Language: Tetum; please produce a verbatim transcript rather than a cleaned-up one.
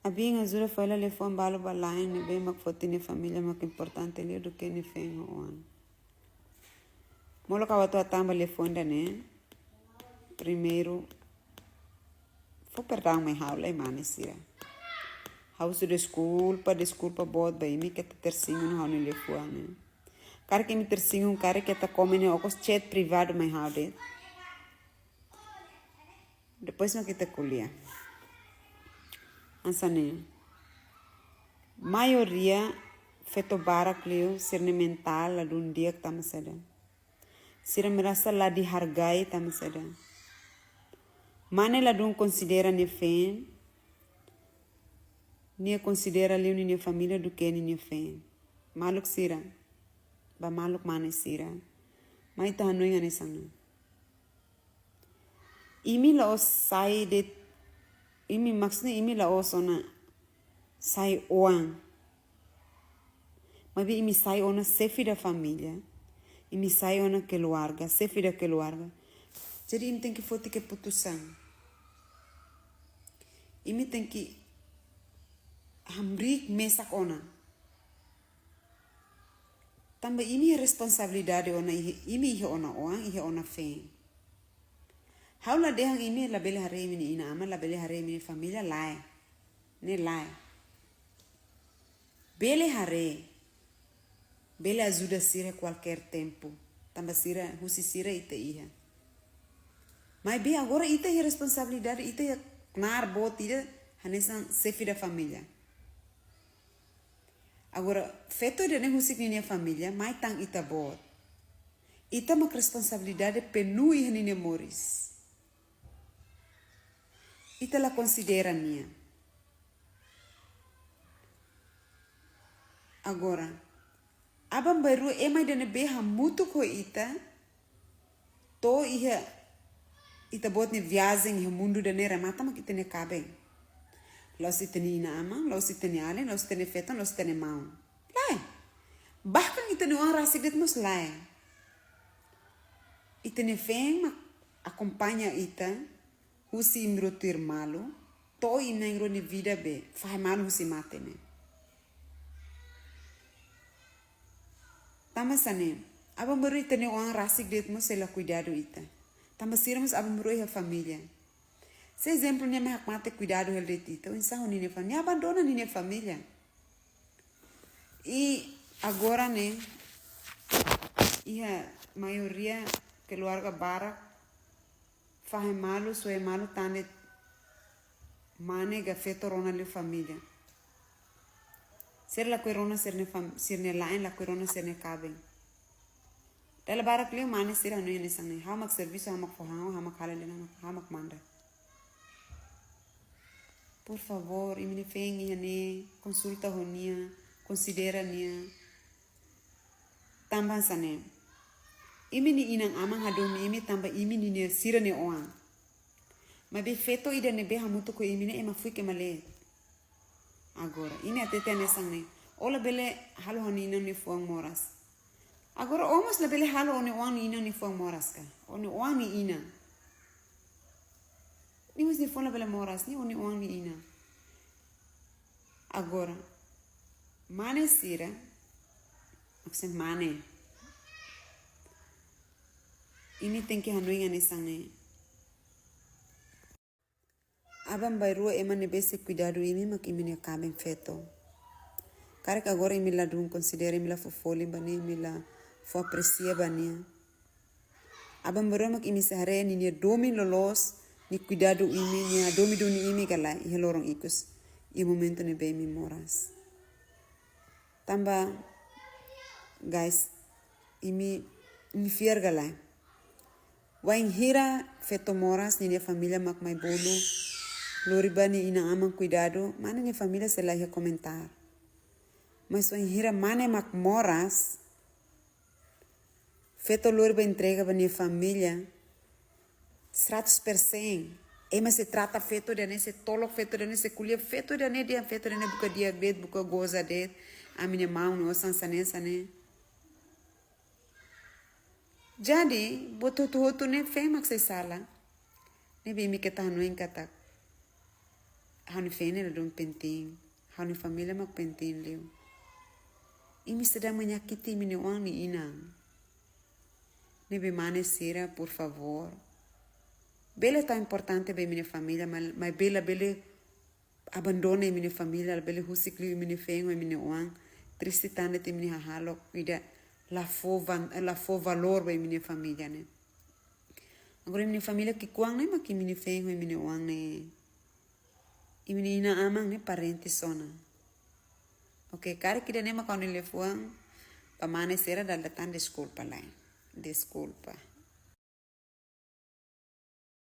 Abin ajuda fó hela liafuan balu ba la'en ne'ebé mak foti nia família mak importante liu duké nia feen ho oan. Molok ha'u atu hatán ba liafuan ida-ne'e. Primeiru, fó perdaun mai ha'u lai mane sira. Ha'u husu deskulpa, deskulpa boot ba imi keta tersinggung ha'u-nia liafuan ne'e. Karik imi tersinggung, karik keta komen iha okos, chat privadu mai ha'u de'it. Depois mak ita ko'alia. Hanesan ne'e. Maioria feto barak liu, sira-nia mentál ladún di'ak tanba saida. Sira merasa la dihargai tanba saida. Mane ladún konsidera nia feen, nia konsidera liu ninia família duké ninia feen. Maluk sira, ba maluk mane sira. Mai ita hanoin hanesan ne'e. Imi la'ós sai de'it, imi maksudnya imi la'ós ona sai oan. Maibé imi sai ona xefe da família. Imi sai ona keluarga, xefe da keluarga. Jadi imi tenke foti keputusan. Imi tenke hamriik mesak ona. Tanba imi responsabilidade ona iha, imi iha ona oan, iha ona feen. Ha'u la dehan imi labele haree imi-nia inan-aman, labele haree imi-nia família, lae. Ne'e lae. Bele haree. Bele ajuda sira kualkér tempu. Tanba sira, husi sira ita iha. Maibé agora ita iha responsabilidade, ita iha knaar boot ida, hanesan xefe da família. Agora, feto ida-ne'e husik ninia família, mai tan ita-boot. Ita mak responsabilidade penuh iha ninia moris. Ita la konsidera nia. Agora, aban-bainrua ema ida ne'ebé hamutuk ho ita, to'o iha ita-boot nia viajen iha mundu ida-ne'e remata mak ita-nia kaben. La'ós ita-nia inan-aman, la'ós ita-nia alin, la'ós ita-nia feton, la'ós ita-nia maun. Lae. Bahkan ita-nia oan rasik de'it mós lae. Ita-nia feen mak akompaña ita, husi imi rua tuir malu, to'o imi na'in-rua nia vida be, fahe malu husi mate ne'e. Tanba hanesan ne'e, aban-bainrua ita-nia oan rasik de'it mós sei la kuidadu ita. Tanba sira mós aban-bainrua iha família. Se ezemplu nia mai hakmatek kuidadu hela de'it ita, oinsá ho ninia família, nia abandona ninia família. I agora ne'e, iha maioria keluarga barak, fahe malu, soe malu tan de'it mane ka feto rona liu família. Sira lakohi rona sira-nia fam-, sira-nia la'en, lakohi rona sira-nia kaben. Dala barak liu mane sira hanoin hanesan ne'e. Ha'u mak servisu, ha'u mak fó han, ha'u mak halo de'it, ha'u mak, ha'u mak manda. Por favór, imi-nia feen iha ne'e, konsulta ho nia, konsidera nia. Tanba hanesan ne'e. Imi-nia inan-aman hadomi imi tanba imi ninia sira-nia oan. Maibé feto ida ne'ebé hamutuk ho imi ne'e ema fuik ema leet. Agora, imi hatete hanesan ne'e. Ó labele halo ha'u-nia inan nia fuan moras. Agora, ó mós labele halo ó-nia oan nia inan nia fuan moras ka? Ó-nia oan nia inan. Nia mós nia fuan labele moras, nia ó-nia oan nia inan. Agora, mane sira, maksudnya mane. Imi tenke hanoin hanesan ne'e. Aban-bainrua ema ne'ebé sei kuidadu imi mak imi-nia kaben feto. Karik agora imi ladún konsidera, imi la fó folin ba nia, imi la fó apresia ba nia. Aban-bainrua mak imi sei haree ninia domin loloos, nia kuidadu imi, nia hadomi duni imi ka lae, iha loron ikus. Iha momentu ne'ebé imi moras. Tanba, guys, imi, imi fiar ka lae. Wainhira feto moras, ninia família mak mai bolu, lori ba nia inan-aman kuidadu, mane nia família sei la iha komentar. Mas wainhira mane mak moras, feto lori ba entrega ba nia família, seratus persen. Ema sei trata feto ida-ne'e, sei tolok feto ida-ne'e, sei ko'alia feto ida-ne'e, dehan feto ida-ne'e buka di'ak de'it, buka goza de'it, ami-nia maun ne'e osan hanesan ne'e, hanesan ne'e. Jadi, buat hotu-hotu ne'e feen mak sei sala. Ne'ebé imi keta hanoin katak Ha'u-nia feen ne'e ladún penting. Ha'u-nia família mak penting liu. Imi seidauk menyakiti imi-nia oan nia inan. Ne'ebé mane sira, por favór. Bele tau importante ba imi-nia família, ma, ma bele, bele abandona imi-nia família, bele husik liu imi-nia feen ho imi-nia oan. Triste tan de'it imi-nia hahalok, ida la fó van-, la fó valór ba imi-nia família ne'e. Agora imi-nia família ki'ikoan ne'e mak imi-nia feen ho imi-nia oan ne'e. Imi-nia inan-aman ne'e parentes ona. Oke, karik ida-ne'e mak ha'u-nia liafuan ba mane sira, dala ida tan deskulpa lai. Deskulpa.